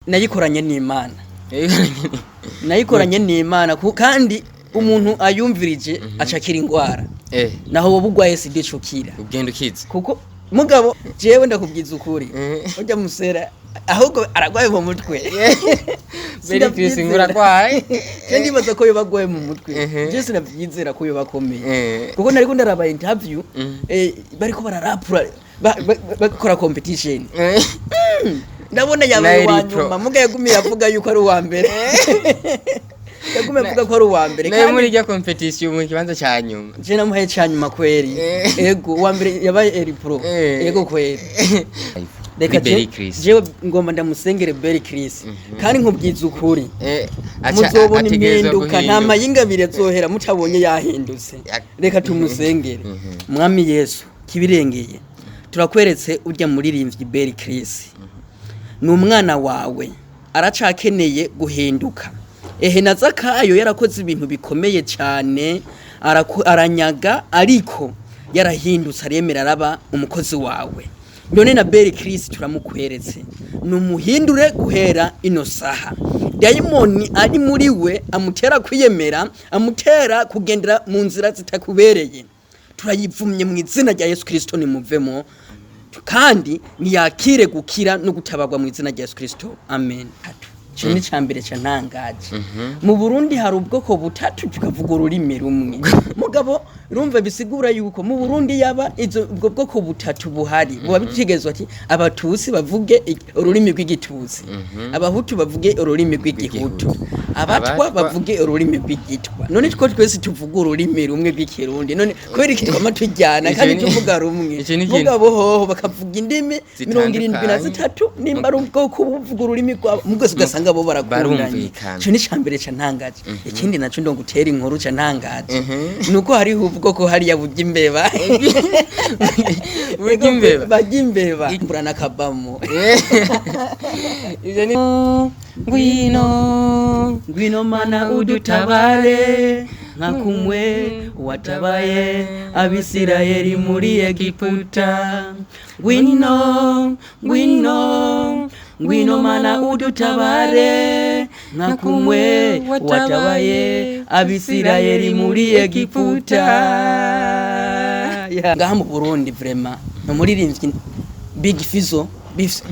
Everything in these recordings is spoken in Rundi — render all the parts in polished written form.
Nayikoranye n'Imana, nayikoranye n'Imana, kandi umuntu ayumvirije acakira ingwara. Naho wowe ugwaye sida icukira. Ugenda ukize. Kuko mugabo jewe ndakubwiza ukuri, urya musera ahubwo aragwaye mu mutwe. Beri Chris ngo uragwaye. Je ndibaza ko yoba agwaye mu mutwe. Je sinavyizera ko yoba akomeye, kuko nariko ndaraba interview, bariko bararapura, bakora competition. Ndabona yabaye Na uwa Eri Pro. nyuma, muga yagumiye avuga yuko ari uwa mbere, yagumiye avuga ko ari uwa mbere. Nawe muri Kandi irya competition mu kibanza ca nyuma. Je namuhaye ca nyuma kweri. Ego, uwa mbere yabaye Eri Pro. Ego kweri. Reka Kuri Beri Chris. Jewe ngomba ndamusengere Beri Chris, kandi nkubwiza ukuri, aca muzobona ategerezwa impinduka. Nta guhinduka. mayinga abiri azohera mutabonye yahindutse. Reka tumusengere. Mwami Yesu kibirengeye, turakweretse urya muririmbyi Beri Chris, ni umwana wawe, aracakeneye guhinduka. Ehe, na Zakayo yarakoze ibintu bikomeye cyane, aranyaga, ariko yarahindutse, aremera, araba umukozi wawe. None na Beri Chris turamukweretse, numuhindure guhera ino saha. Dayimoni ari muri we amutera kwiyemera, amutera kugendera mu nzira zitakubereye, turayivumye mu izina rya Yesu Kristo, nimuvemo, kandi niyakire gukira no gutabarwa mu izina rya Yesu Kristo, amen. Ico ni ca mbere cantangaje. Mu Burundi hari ubwoko butatu, tukavuga ururimi rumwe. Mugabo urumva bisigura yuko mu Burundi yaba izo ubwo bwoko butatu buhari, buba bitegezwa ati Abatutsi bavuge ururimi rw'Igitutsi, Abahutu bavuge ururimi rw'Igihutu, Abatwa Abatwa bavuge ururimi rw'Igitwa. None two twese tuvuga ururimi rumwe rw'Ikirundi, none kubera iki twama tujyana Ico kandi tuvuga rumwe? ico ni ikintu Mugabo hoho bakavuga indimi 73, zitandukanye. nimba ari ubwoko buvuga ururimi rwabo, mugose ugasanga bo barakundanye. Barumvikana. Ico ni cambere cantangaje. Ikindi naco ndo ngutera inkuru cantangaje, nuko hariho ubwoko hariya burya imbeba. Burya imbeba. Barya imbeba, mbura n'akabamo. Ivyo ni ngwino. Ngwino Mana udutabare, nka kumwe watabaye Abisirayeli muri Egiputa. Ngwino, ngwino, ngwino Mana udutabare, nka kumwe watabaye Abisirayeli muri Egiputa. Ngaha mu Burundi vraiment umuririmbyi Big Fizzo,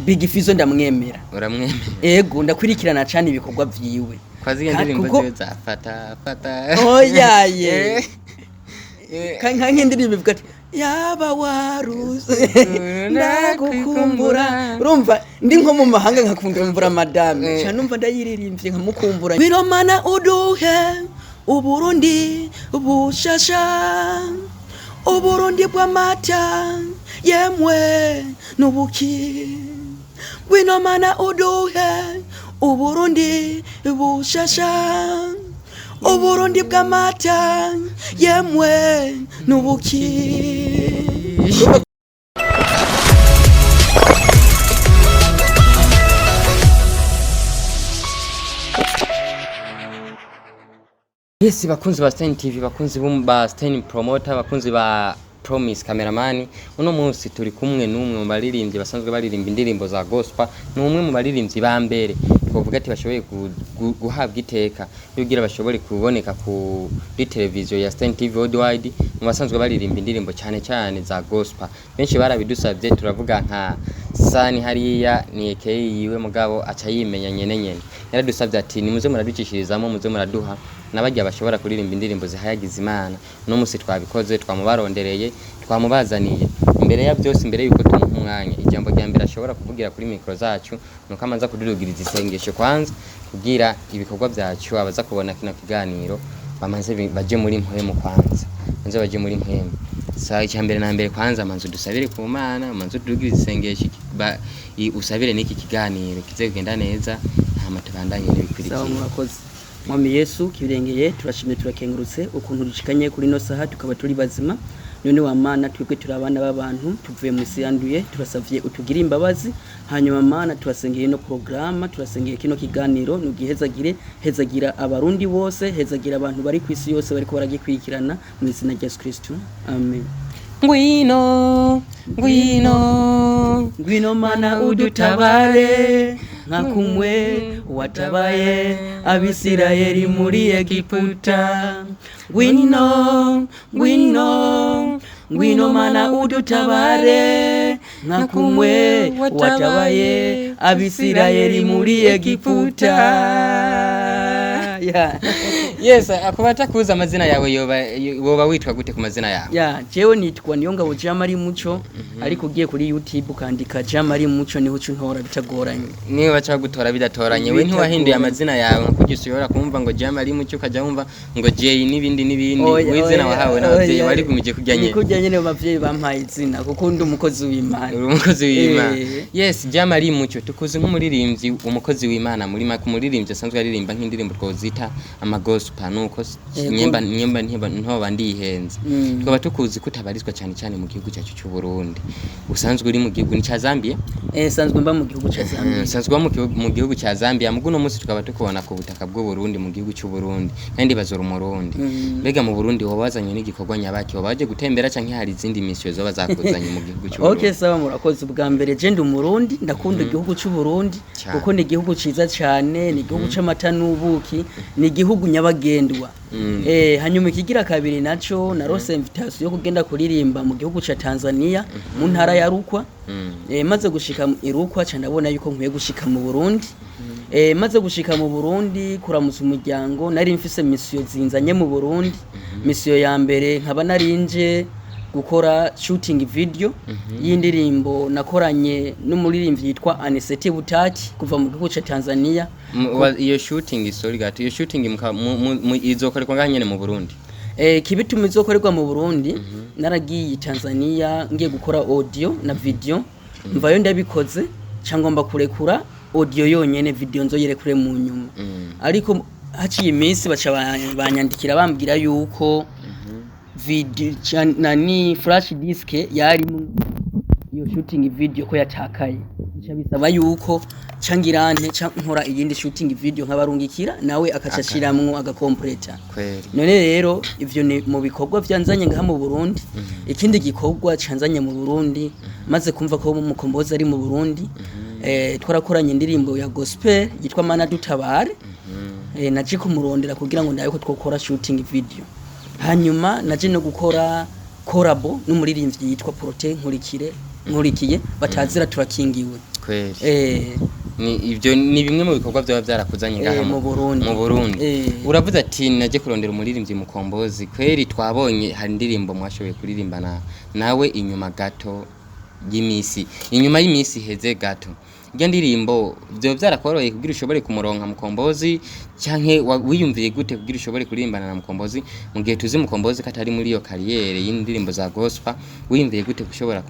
Big Fizzo ndamwemera. Uramwemera? Ego, ndakurikirana cyane ibikorwa vyiwe. Kwa ziriya ndirimbo kuko ziwe za fata fata. Oyaye. Nka nk'indirimbo ivuga ati yaba waruze ndagukumbura, urumva ndi nko mu mahanga nkakumbura madame, cyane numva ndayiririmbye nkamukumbura. Ngwino Mana uduhe Uburundi bushasha, Uburundi bw'amata yemwe n'ubuki. Ngwino Mana uduhe Uburundi bushasha, Uburundi bw'amata yemwe n'ubuki. Yes, bakunzi ba Stein TV, bakunzi ba Stein Promoter, bakunzi ba Promise Cameraman, uno munsi turi kumwe n'umwe mu baririmbyi basanzwe baririmba indirimbo za gospel. Ni umwe mu baririmbyi ba mbere twovuga ati bashoboye guhabwa iteka yugira bashobore kuboneka kuri televiziyo ya Stein TV Worldwide, mu basanzwe baririmba indirimbo cyane cyane za gospel. Benshi barabidusabye, turavuga nka Sani hariya ni ekeye yiwe, mugabo aca yimenya nyene nyene. Yaradusabye ati nimuze muraducishirizamo, muze muraduha n'abarya bashobora kuririmba indirimbo zihayagiza Imana. Uno munsi twabikoze, twamubarondereye, twamubazaniye. Imbere ya byose, imbere yuko tumuha umwanya, ijambo rya mbere ashobora kuvugira kuri mikoro zacu nuko amanza kududugiriza isengesho kwanza, kugira ibikorwa byacu abaza kubona kino kiganiro bamanze baje muri mpwemu kwanza, banze baje muri mpwemu. Sa icya mbere na mbere kwanza manze udusabire ku Mana, manze ududugirize isengesho, usabire n'iki kiganiro kize kugenda neza, hama tubandanye Sawa. n'ibikurikira. Murakoze. Mwami Yesu kibirengeye, turashimye, turakengurutse ukuntu dushikanye kuri ino saha tukaba turi bazima. None wa Mana, twebwe turi abana b'abantu, tuvuye mu isi yanduye, turasavye utugire imbabazi. Hanyuma Mana, turasengeye no porogaramu, turasengeye kino kiganiro, nugihezagire, hezagira Abarundi bose, hezagira abantu bari ku isi yose bariko baragikurikirana, mu izina rya Yesu Kristo, amen. Ngwino, ngwino. Ngwino Mana udutabare. Nka kumwe watabaye Abisirayeli muri Egiputa. Ngwino, ngwino, ngwino mana udutabare, nka kumwe watabaye Abisirayeli muri Egiputa. Yeah. Yes, akuba atakuzi amazina yawe, yoba woba witwa gute ku mazina yawe? Ya, jewe nitwa Niyongabo Jean Marie Muco, ariko ugiye kuri YouTube ukandika Jean Marie Muco niho uca untora bitagoranye. Niba baca gutora bidatoranye, we ntiwahinduye amazina yawe nka kurya ushobora kumva ngo Jean Marie Muco, ukajya wumva ngo Jay n'ibindi n'ibindi? Oya, w'izina oya, wahawe n'ababyeyi oya. warigumije kurya Ni nyene? kurya nyene, abavyeyi bampaye izina kuko ndi umukozi w'Imana. Uri umukozi w'Imana. Eh. Yes, Jean Marie Muco tukuzi nk'umuririmbyi, umukozi w'Imana, muri make umuririmbyi asanzwe aririmba nk'indirimbo twozita amagospel, nuko Yego. nyemba ntoba ndihenze. Tukaba tukuzi ko utabarizwa cyane cyane mu gihugu cyacu cy'u Burundi, usanzwe uri mu gihugu ni ca Zambia? Eh, sanzwe mba mu gihugu ca Zambia. Usanzwe uba mu gihugu cya Zambia, mugu uno munsi tukaba tukubona ku butaka bw'u Burundi, mu gihugu cy'u Burundi, kandi bazora umurundi. Mbega mu Burundi woba wazanye n'igikorwa nyabaki, woba waje gutembera canke hari izindi misiyo zoba zakuzanye mu gihugu cy'u Burundi? Okay, sawa, murakoze. Ubwa mbere je ndi umurundi, ndakunda igihugu cy'u Burundi Cyane. kuko ni igihugu ciza cyane, ni igihugu c'amata n'ubuki, ni igihugu nyabagendwa. Hanyuma ikigira kabiri naco, narose invitation yo kugenda kuririmba mu gihugu ca Tanzania mu ntara ya Rukwa. Maze gushika i Rukwa ca ndabona yuko nkwiye gushika mu Burundi. Maze gushika mu Burundi kuramutsa umuryango, nari mfise mission zinzanye mu Burundi. Mission ya mbere nkaba narinje gukora shooting video y'indirimbo nakoranye n'umuririmbyi yitwa Aniseti Butaki kuva mu gihugu ca Tanzania. Iyo shooting, sorry gato, iyo shooting izokorerwa ngaha nyene mu Burundi? Kibituma izokorerwa mu Burundi, naragiye i Tanzania ngiye gukora audio na video, mvayo ndabikoze, cyangwa ngomba kurekura audio yonyene, video nzoyirekure mu nyuma. Ariko haciye iminsi baca banyandikira bambwira yuko video nani flash disk yarimo iyo shooting video ko yatakaye, bica bisaba yuko cangirante ca nkora iyindi shooting video nkabarungikira, nawe akaca ashiramwo agakompleta. Kweli. None rero ivyo ni mu bikorwa vyanzanye ngaha mu Burundi. Ikindi gikorwa canzanye mu Burundi, maze kumva ko Mukombozi ari mu Burundi, twarakoranye indirimbo ya gospel yitwa Mana Dutabare. Naje kumurondera kugira ngo ndabe ko twokora shooting video. Hanyuma naje no gukora collabo n'umuririmbyi yitwa Prote Nkurikire, Nkurikiye batazira turakingiwe. Kweli. Ni ibyo ni bimwe mu bikorwa byaba byarakuzanye ngaha Mu Burundi. Mu Burundi. Uravuze ati naje kurondera umuririmbyi Mukombozi. Kweri twabonye hari indirimbo mwashoboye kuririmbana nawe inyuma gato y'imisi, inyuma y'imisi iheze gato. Iryo ndirimbo byo byarakoroheye kugira ushobore kumuronka Mukombozi, canke wiyumviye gute kugira ushobore kuririmbana na Mukombozi, mu gihe tuzi Mukombozi ko atari muri iyo carrière y'indirimbo za gospel? Wiyumviye gute gushobora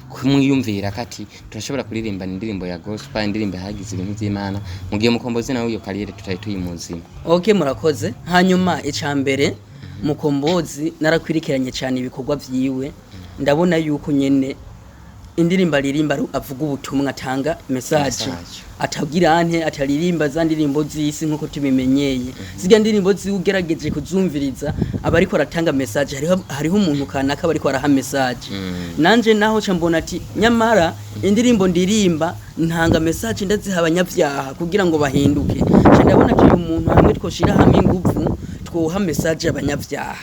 kumwiyumvira kati turashobora kuririmbana indirimbo ya gospel, indirimbo yahagize ibintu vy'Imana, mu gihe Mukombozi nawe iyo carrière tutari tuyimuzimo? Okay, murakoze. Hanyuma ica mbere, Mukombozi narakwirikiranye cyane ibikorwa vyiwe, ndabona yuko nyene indirimbo aririmba avuga ubutumwa, atanga message. Message. Atagira ante ataririmba za ndirimbo z'isi nkuko tubimenyeye. Zirya ndirimbo ziugerageje kuzumviriza, aba ariko aratanga message, hariho umuntu kanaka aba ariko araha message. Nanje naho ca mbona ati nyamara indirimbo ndirimba ntanga message, ndaziha abanyabyaha kugira ngo bahinduke. Ca ndabona ati uyu muntu hamwe twoshira hamwe inguvu twoha message abanyabyaha,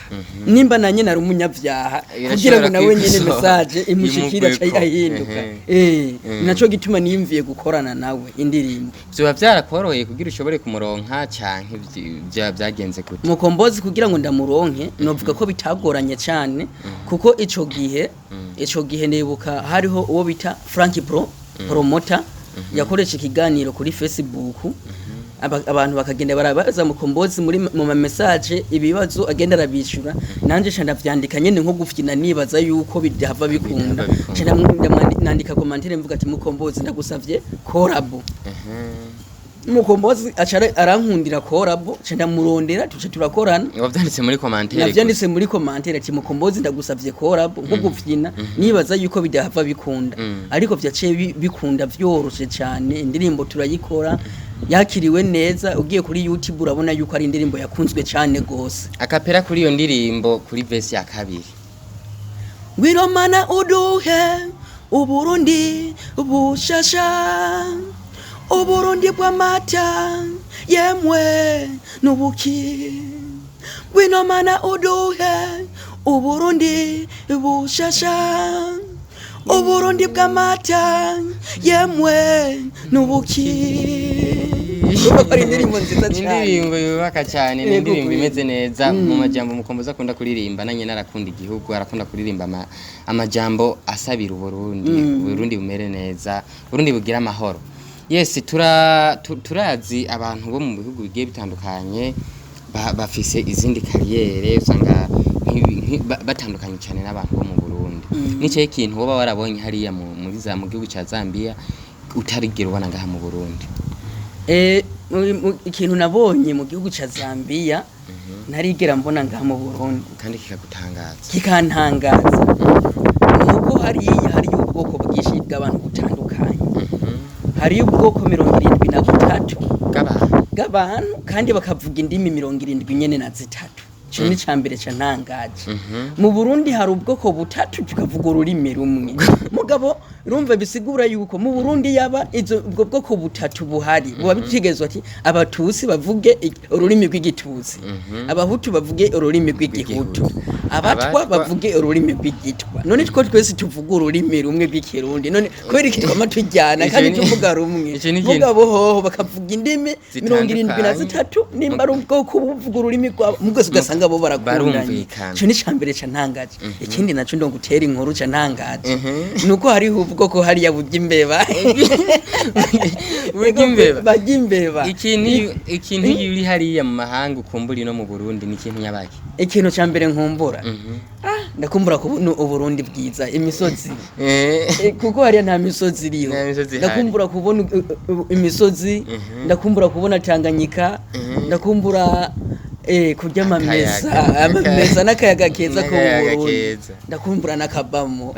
nimba nanye nari umunyabyaha, kugira ngo Irashobora nawe nyene kwikosora. message imushikira ca Imugweko. ahinduka. Naco gituma niyumviye gukorana nawe indirimbo. Vyoba vyarakoroheye kugira ushobore kumuronka, canke vyagenze gute? Mukombozi kugira ngo ndamuronke, novuga ko bitagoranye cyane, kuko ico gihe nibuka hariho uwo bita Frank Pro Promoter yakoresha ikiganiro kuri Facebook. Abantu bakagenda barabaza Mukombozi muri mu ma message ibibazo, agenda arabishura, nanje ca ndavyandika nyene nko gufyina, nibaza yuko bidahava bikunda. Bidahava bikunda. Ca nandika commentaire mvuga ati Mukombozi ndagusavye collabo. Mukombozi aca arankundira collabo, ca ndamurondera, tuca turakorana. Wavyanditse muri commentaire? Navyanditse muri commentaire ati Mukombozi ndagusavye collabo, nko gufyina nibaza yuko bidahava bikunda. Ariko vyaciye bikunda vyoroshe cyane, indirimbo turayikora, yakiriwe neza. Ugiye kuri YouTube urabona yuko ari indirimbo yakunzwe cyane gose. A cappella kuri iyo ndirimbo, kuri verse ya kabiri. Ngwino mana uduhe Uburundi bushasha. Uburundi bw'amata yemwe n'ubuki, ngwino mana uduhe Uburundi bushasha, Uburundi bw'amata yemwe n'ubuki. Urumva ko ari indirimbo nziza Ni cyane. Indirimbo yubaka cyane, ni Yego, indirimbo kweli. imeze neza mu majambo. Mukombozi akunda kuririmba, na nyine arakunda igihugu, arakunda kuririmba amajambo asabira Uburundi, Uburundi bumere neza, Uburundi bugira amahoro. Yes, turazi abantu bo mu bihugu bigiye bitandukanye bafise izindi carrière, usanga batandukanye cyane n'abantu bo mu Burundi. Nico ikintu woba warabonye hariya muri za mu gihugu ca Zambia utarigera ubona ngaha mu Burundi? Ikintu nabonye mu gihugu ca Zambia ntarigera mbona ngaha mu Burundi kandi kikagutangaza, kikantangaza, nuko hariya hariyo ubwoko bwinshi bw'abantu butandukanye. Hariyo ubwoko 73 bw'abantu bw'abantu, kandi bakavuga indimi 73. Ico ni ca mbere cantangaje. Mu Burundi hari ubwoko butatu, tukavuga ururimi rumwe. Mugabo urumva bisigura yuko mu Burundi yaba izo ubwo bwoko butatu buhari, buba bitegerezwa ati Abatusi bavuge ururimi rw'Igitusi, Abahutu bavuge ururimi rw'Igihutu, Abatwa Abatwa- bavuge ururimi rw'Igitwa. None two twese tuvuga ururimi rumwe rw'Ikirundi, none kubera iki twama tujyana Ico kandi tuvuga rumwe? Ico ni ikintu- Mugabo hoho bakavuga indimi 73, nimba ari ubwoko buvuga ururimi rwabo, mugose ugasanga bo barakundanye. Barumvikana. Ico ni cambere cantangaje. Ikindi naco ndo gutera inkuru cantangaje, nuko hariho ubwoko hariya burya imbeba. Burya imbeba? Barya imbeba. Ikintu iyo uri hariya mu mahanga ukumbura ino mu Burundi ni ikintu nyabaki? Ikintu ca mbere nkumbura, ndakumbura kubona Uburundi bwiza, imisozi. Kuko hariya nta misozi iriho. Nta misozi ihari. Ndakumbura kubona imisozi, ndakumbura kubona Tanganyika, ndakumbura kurya amamesa. Akayaga. Amamesa n'akayaga keza ko mu N'akayaga Burundi. keza. Ndakumbura n'akabamo.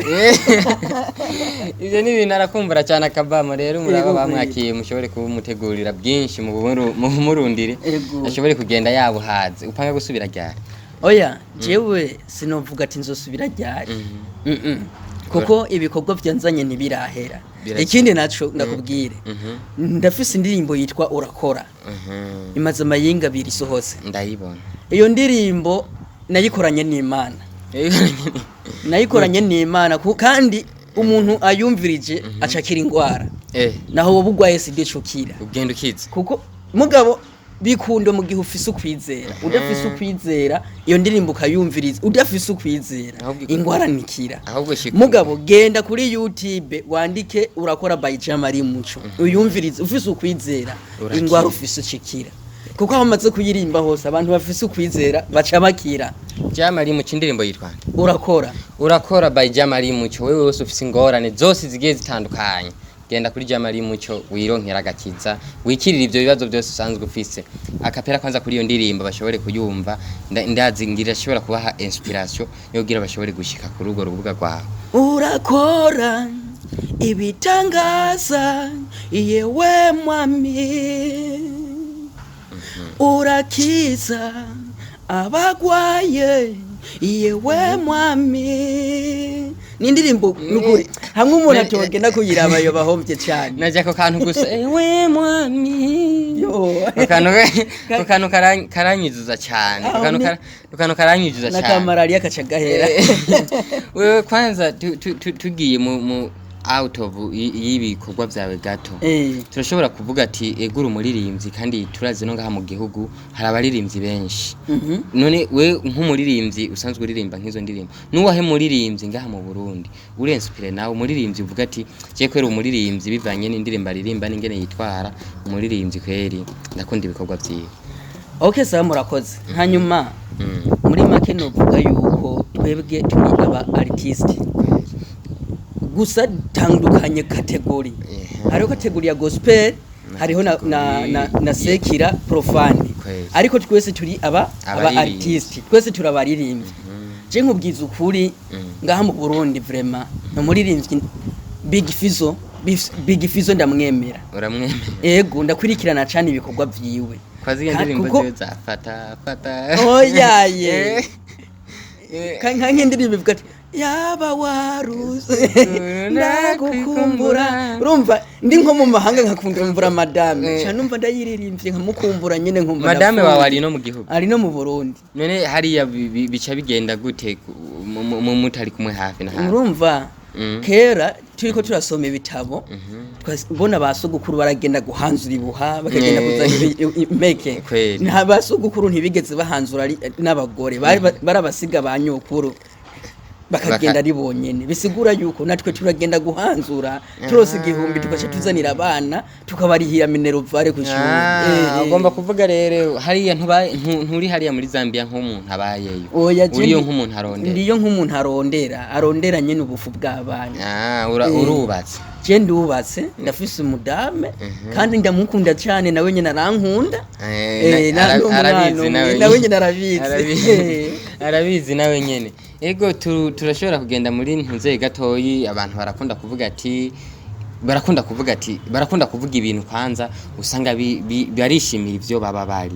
Ivyo ni ibintu arakumbura cyane, akabamo. Rero muraba Yego, bamwakiye mushobore kumutegurira byinshi mu bumurundire, Yego. ashobore kugenda yabuhaze. Upanga gusubira ryari? Oya, jewe sinovuga ati nzosubira ryari. Kuko ibikorwa vyanzanye ntibirahera. Ikindi naco ndakubwire, ndafise indirimbo yitwa Urakora, imaze amayinga abiri isohotse. Ndayibona. Iyo ndirimbo nayikoranye n'Imana, nayikoranye n'Imana, kandi umuntu ayumvirije acakira ingwara, naho wowe urwaye sida icukira. Ugenda ukize. Kuko mugabo bikunda mu gihe ufise ukwizera. Udafise ukwizera, iyo ndirimbo ukayumviriza udafise ukwizera, ingwara nikira. Ahubwo shika. Mugabo genda kuri YouTube wandike Urakora by Jamari Muco, uyumvirize ufise ukwizera. Urakira. Ingwara ufise ucikira, kuko aho amaze kuyirimba hose abantu bafise ukwizera baca bakira. Jamari Muco, indirimbo yitwa nde? Urakora. Urakora by Jamari Muco. Wewe wese ufise ingorane zose zigiye zitandukanye, genda kuri Jamari Muco wironkera agakiza, wikirira ivyo bibazo byose usanzwe ufise. Akapera kwanza kuri iyo ndirimbo bashobore kuyumva. Ndazi ngira ashobora kubaha inspiration yo kugira bashobore gushika kuri urwo rubuga rwawe. Urakora ibitangaza yewe mwami, urakiza abagwaye yewe mwami. Ni indirimbo nukuri hamwe umuntu atogenda kuyiraba yo bahombye cyane. Najya ako kantu gusa, ewe mwami. Yo. Ako kantu karanyuzuza cyane. Ako Aho ako kantu karanyuzuza cyane. N'akamarariya kaca gahera. Wewe kwanza tugiye mu out of y'ibikorwa byawe gato, turashobora kuvuga ati egura umuririmbyi, kandi turazi no ngaha mu gihugu hari abaririmbyi benshi. None we nk'umuririmbyi usanzwe uririmba nk'izo ndirimbo, nuwahe muririmbyi ngaha mu Burundi uri inspiré nawe, umuririmbyi uvuga ati je kwera umuririmbyi bivanye n'indirimbo aririmba n'ingene yitwara, umuririmbyi kweri ndakunda ibikorwa vyiwe? Okay, sawa, murakoze. Hanyuma muri make novuga yuko twebwe turi aba artiste, gusa tandukanye catégorie. Hariho catégorie ya gospel, hariho na secular, profane. Ariko twese turi aba Abaririmbyi. artiste, twese turabaririmbyi. Je nkubwiza ukuri, ngaha mu Burundi vraiment ni umuririmbyi Big Fizzo. Big Fizzo ndamwemera. Uramwemera? Ego, ndakurikirana cyane ibikorwa vyiwe. Kwa ziriya ndirimbo kuko ziwe za fata fata. Oyaye. Nka nk'indirimbo ivuga ati Yaba waruze ndagukumbura. Urumva ndi nko mu mahanga nkakumbura madame, cyane numva ndayiririmbye nkamukumbura nyene, nkumva Madame ndapfuye. wawe ari no mu gihugu? Ari no mu Burundi. None hariya bica bigenda gute mutari kumwe hafi na hafi? Urumva kera turiko turasoma ibitabo, twabona ba sogokuru baragenda guhanzura ibuha, bakagenda kuzana impeke. Nta ba sogokuru ntibigeze bahanzura n'abagore bari barabasiga ba nyokuru bakagenda ari bonyene. Bisigura yuko natwe turagenda guhanzura, turose 1000 tugaca tuzanira abana, tukabarihira minerval ku ishuri. Ugomba kuvuga rero hariya nturi hariya muri Zambia nk'umuntu abayeyo? Oya, je Uriyo nk'umuntu arondera? Ndiyo nk'umuntu arondera nyene ubufu bw'abana. Urubatse? Je ndubatse, ndafise umudame kandi ndamukunda cyane, nawe nyine arankunda. N'umwana Arabizi umwe, nawe. Nawe nyine arabizi. Arabizi nawe nyene. Ego, turashobora kugenda muri ntuze gatoyi. Abantu barakunda kuvuga ati, barakunda kuvuga ibintu kwanza usanga barishimira ivyo baba bari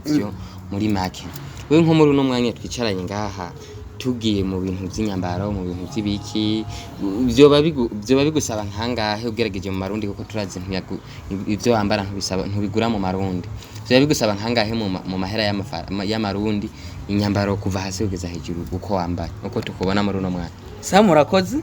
ivyo. Muri make, we nko muri uno mwanya twicaranye ngaha, tugiye mu bintu by'inyambaro, mu bintu by'ibiki, vyoba bigusaba nkangahe ugerageje mu marundi? Kuko turazi ivyo wambara ntubisaba, ntubigura mu marundi. Vyoba bigusaba nkangahe mu mahera y'amarundi, inyambaro kuva hasi kugeza hejuru, uko wambaye, uko tukubona muri uno mwanya? Sa murakoze,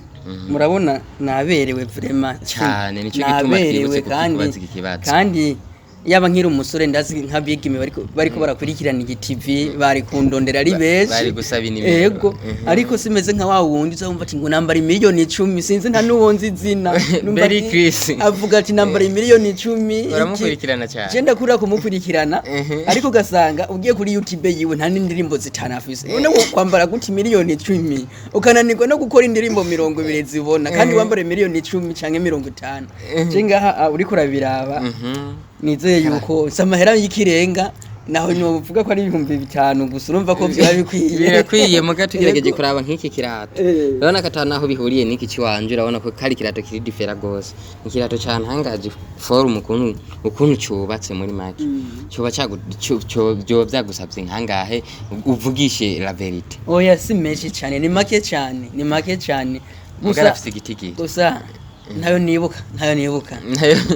murabona naberewe vraiment. Cane, nico gituma Naberewe. twibutse Kandi kukubaza iki kibazo. Kandi yaba nkiri umusore, ndazi nk'abigeme bariko barakurikirana iyi TV bari kundondera ari benshi. Bari gusaba inimero. Ego. Ariko simeze nka wa wundi uzumva ati ngo nambara 10,000,000, sinzi nta n'uwonzi izina. Numva Berry Chris. Avuga ati nambara 10,000,000. Uramukurikirana cyane? Je ndakura kumukurikirana, ariko ugasanga ugiye kuri YouTube yiwe nta n'indirimbo 5 afise. None wo kwambara gute 10,000,000 ukananirwa no gukora indirimbo 20 zibona, kandi wambara 10,000,000 canke 50? Je ngaha uriko urabiraba, nizeye yuko si amahera y'ikirenga, naho novuga ko ari 5000 gusa. Urumva ko vyaba bikwiye. Birakwiye, muga tugerageje Yego. kuraba nk'iki kirato, urabona ko ata naho bihuriye n'iki ciwanje. Urabona ko kari ikirato kiri différent gose. Ikirato cantangaje forme, ukuntu cubatse. Muri make, coba vyoba vyagusavye nkangahe, uvugishe la vérité? Oya, si menshi cane, ni make cane, ni make cane. Muga Gusa arafise igitigiri. Gusa ntayo nibuka, ntayo nibuka,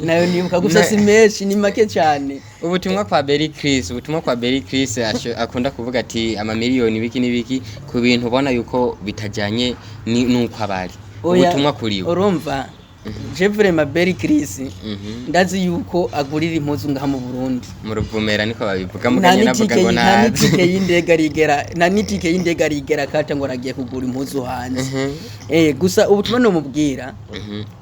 nayo nibuka. Gusa si menshi, ni make cyane. Ubutumwa kwa Berry Chris, ubutumwa kwa Berry Chris akunda kuvuga ati amamiliyoni biki n'ibiki ku bintu ubona yuko bitajyanye nuko abari. Oya, Ubutumwa kuri we? Urumva je vraiment Berry Chris, ndazi yuko agurira impuzu ngaha mu Burundi. Mu Ruvumera niko babivuga. Nta Muganye navuga n'itike ngo nta nazi. n'itike y'indege arigera, nta n'itike y'indege arigera kata ngo aragiye kugura impuzu hanze. Gusa ubutumwa nomubwira,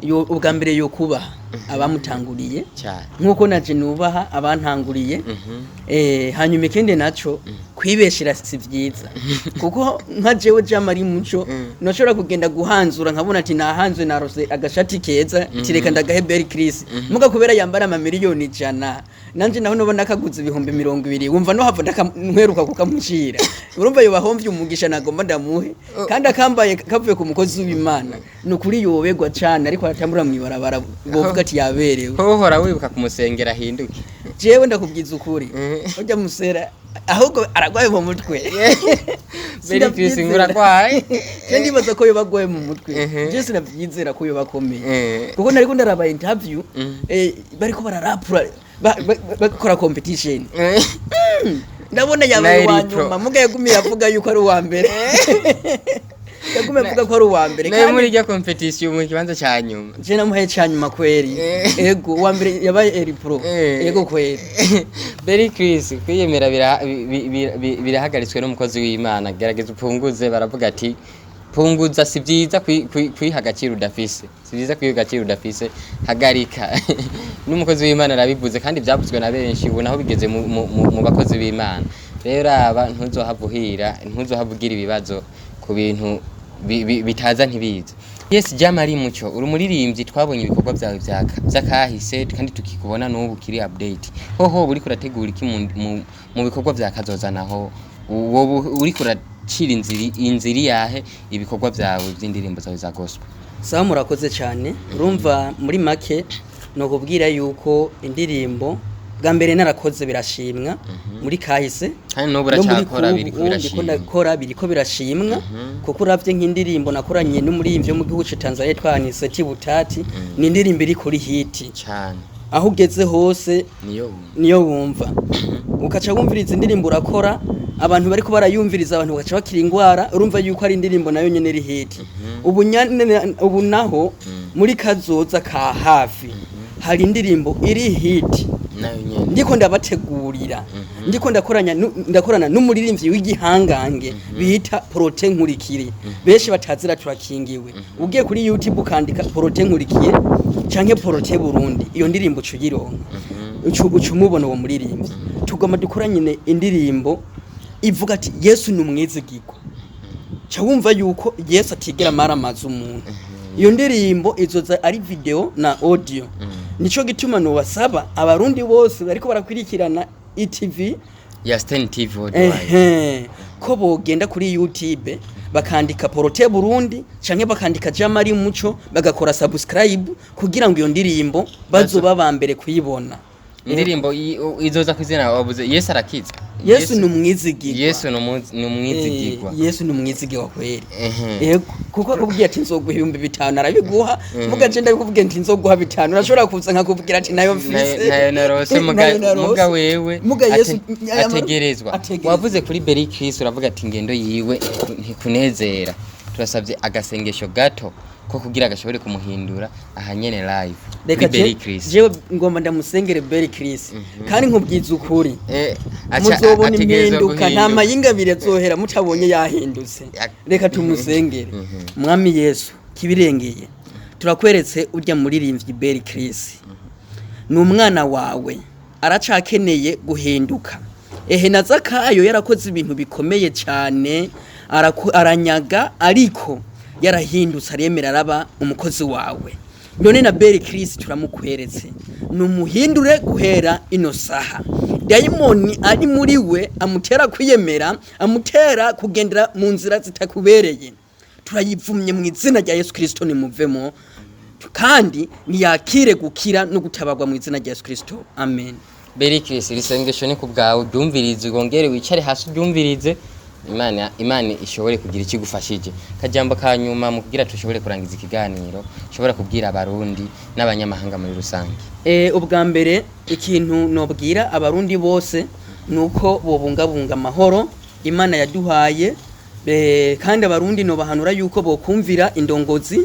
ubwa mbere yo kubaha abamutanguriye cyane nkuko naje nubaha abantanguriye. Hanyuma ikindi naco, kwibeshera si vyiza, kuko nka jewe Jamari Muco nashobora kugenda guhanzura nkabona ati nahanzwe, narose agashati keza, tireka ndagahe Berry Chris. Muga kubera yambara ama 100,000,000, nanje naho nobona kaguze 20,000, wumva no hava ndakankweruka kukamushira. Urumva yo bahomvye umugisha nagomba ndamuhe, kandi akambaye kavuye ku mukozi w'Imana. Ni ukuri yoberwa cane, ariko aratambura mw'ibarabara bovuga ati yaberewe. Hohora wibuka kumusengera ahinduke. Jewe ndakubwiza ukuri, ujya musera ahubwo aragwaye mu mutwe. Berry Chris ngo uragwaye? Je ndibaza ko yoba agwaye mu mutwe. Je sinavyizera ko yoba akomeye, kuko nariko ndaraba interview, bariko bararapura, bakora competition, ndabona yabaye Na uwa Eri Pro. nyuma, muga yagumiye avuga yuko ari uwa mbere, yagumiye avuga ko ari uwa mbere. Nawe muri Kandi irya competition mu kibanza ca nyuma. Je namuhaye ca nyuma kweri. Ego, uwa mbere yabaye Eri Pro. Ego kweri. Berry Chris, kwiyemera birahagaritswe n'umukozi w'Imana. Gerageza upunguze. Baravuga ati punguza, si byiza kwiha agaciro udafise, si byiza kwiha agaciro udafise, hagarika. N'umukozi w'Imana arabivuze, kandi byavuzwe na benshi. Ubu naho bigeze mu bakozi b'Imana. Rero aba ntuzohava uhira, ntuzohava ugira ibibazo ku bintu bitaza ntibize. Yes, Jamari Muco, uri umuririmbyi, twabonye ibikorwa byawe vy'akahise kandi tukikubona n'ubu kiri update. Hoho uriko urategura iki mu bikorwa vya kazoza? Naho wowe uriko uracira inzira yahe ibikorwa vyawe vy'indirimbo zawe za gospel? Sawa, murakoze cyane. Urumva muri make ni ukubwira yuko indirimbo Bwa mbere narakoze birashimwa muri kahise, Kandi n'ubu no muri uracyakora, kubu biriko ubu ndiko birashimwa. ndakora, biriko birashimwa, kuko uravye nk'indirimbo nakoranye n'umuririmbyi wo mu gihugu ca Tanzania yitwa Aniseti Butati, ni indirimbo iri kuri hit Cyane. aho ugeze hose Niyo wumva. Niyo wumva, ukaca wumviriza indirimbo urakora, abantu bariko barayumviriza, abantu bagaca bakira ingwara. Urumva yuko ari indirimbo nayo nyene iri hit. Ubu naho muri kazoza ka hafi hari indirimbo iri hit Nayo nyene. ndiko ndabategurira, ndiko ndakoranya ndakorana n'umuririmbyi w'igihangange bita Prote Nkurikire, benshi batazira turakingiwe. Ugiye kuri YouTube ukandika Prote Nkurikiye canke Prote Burundi, iyo ndirimbo uca uyironka, uca umubona uwo muririmbyi. Tugomba dukoranye indirimbo ivuga ati "Yesu ni umwizigirwa", ca wumva yuko Yesu atigera amaramaza umuntu. Iyo ndirimbo izoza ari video na audio. Nico gituma nobasaba abarundi bose bariko barakwirikirana ETV ya Stan TV Worldwide, ehe, ko bogenda kuri YouTube bakandika Prote Burundi canke bakandika Jamari Muco, bagakora subscribe kugira ngo iyo ndirimbo bazoba ba mbere kuyibona. Indirimbo izoza kwizina wabuze Yesu arakiza. Yesu ni umwizigirwa. Yesu ni umwizigirwa. Yesu ni umwizigirwa kweri. Ehe. Yego, kuko akubwiye ati nzoguha 5000 arabiguha. Muga je ndabikubwiye nti nzoguha 5, urashobora kuza nkakubwira ati nayo mfise. Nayo narose. Muga Nayo narose. Muga wewe Muga Yesu ategerezwa. Ategerezwa. Wavuze kuri Berry Chris, uravuga ati ingendo yiwe ntikunezera. Turasabye agasengesho gato ko kugira gashobore kumuhindura aha nyene live Reka kuri Berry je Chris. Jewe ngomba ndamusengere Berry Chris, kandi nkubwiza ukuri, aca muzobona ategerezwa impinduka. Nta guhinduka. mayinga abiri azohera mutabonye yahindutse. Reka tumusengere. Mwami Yesu kibirengeye, turakweretse urya muririmbyi Berry Chris, ni umwana wawe, aracakeneye guhinduka. Ehe, na Zakayo yarakoze ibintu bikomeye cyane, aranyaga, ariko yarahindutse aremera araba umukozi wawe. None na Berry Chris turamukweretse, numuhindure guhera ino saha. Dayimoni ari muri we amutera kwiyemera, amutera kugendera mu nzira zitakubereye, turayivumye mu izina rya Yesu Kristo, nimuvemo, kandi niyakire gukira no gutabarwa mu izina rya Yesu Kristo, amen. Berry Chris, iri sengesho ni ku bwawe, uryumvirize, wongere wicare hasi uryumvirize, Imana ishobore kugira icyo igufashije. Kajambo ka nyuma mu kugira tushobore kurangiza ikiganiro, ushobora kubwira abarundi n'abanyamahanga muri rusange. Ubwa mbere ikintu nobwira abarundi bose nuko bobungabunga amahoro Imana yaduhaye, kandi abarundi nobahanura yuko bokumvira indongozi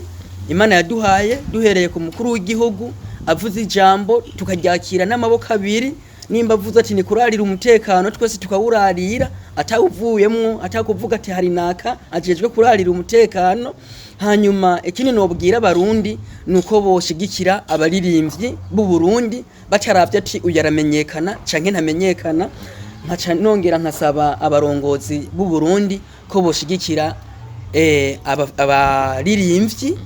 Imana yaduhaye, duhereye ku mukuru w'igihugu. Avuze ijambo tukaryakira n'amaboko abiri. Nimba avuze ati ni kurarira umutekano, twese tukawurarira atawuvuyemwo, atakuvuga ati hari naka ajejwe kurarira umutekano. Hanyuma ikindi nobwira abarundi nuko boshigikira abaririmbyi b'u Burundi bataravye ati uyu aramenyekana canke ntamenyekana. Nkaca nongera nkasaba abarongozi b'u Burundi ko boshigikira abaririmbyi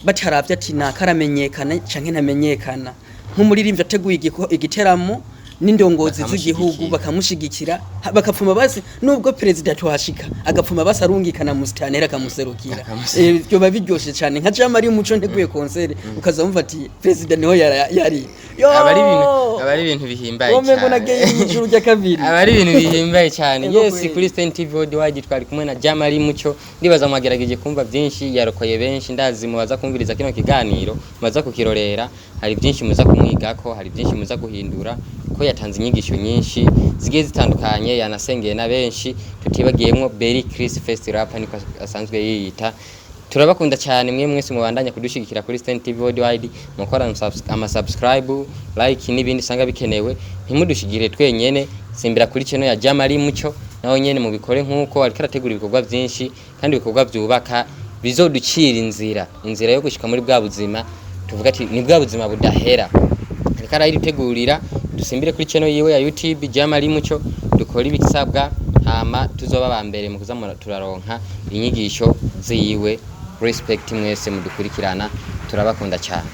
bataravye ati naka aramenyekana canke ntamenyekana. Nk'umuririmbyi ateguye igiteramo n'indongozi z'igihugu Bakamushigikira. Bakamushigikira, bakapfuma basi nubwo perezida tuhashika agapfuma basi arungikana musitantera akamuserukira. Akamuserukira. Byoba biryoshe cyane. Nka Jean Marie Muco nteguye concert, ukaza wumva ati perezida niho yari. Yo! Aba ari ibintu bihimbaye Womengo cyane. nageye mw'ijuru rya kabiri. Aba ari ibintu bihimbaye cyane. Ego Yes. kweli. Kuri Stan TV Worldwide twari kumwe na Jamari Muco. Ndibaza mwagerageje kumva byinshi, yarokoye benshi. Ndazi mubaza kumviriza kino kiganiro, mubaza kukirorera, hari byinshi muza kumwigako, hari byinshi muza guhindura, ko yatanze inyigisho nyinshi zigiye zitandukanye, yanasengeye na benshi, tutibagiyemwo Berry Chris Fest Rapper niko asanzwe yiyita. Turabakunda cyane mwe mwese mubandanya kudushigikira kuri Stan TV Worldwide, mukora ama subscribe, like n'ibindi usanga bikenewe. Ntimudushigire twenyene, simbira kuri channel ya Jamali Muco naho nyene mubikore, nkuko ariko arategura ibikorwa byinshi kandi ibikorwa byubaka bizoducira inzira yo gushika muri bwa buzima tuvuga ati ni bwa buzima budahera, ariko arayitegurira. Dusimbire kuri channel yiwe ya YouTube Jamali Muco, dukora ibisabwa, hama tuzoba ba mbere mu kuza turaronka inyigisho ziwe. Respect mwese mudukurikirana, turabakunda cyane.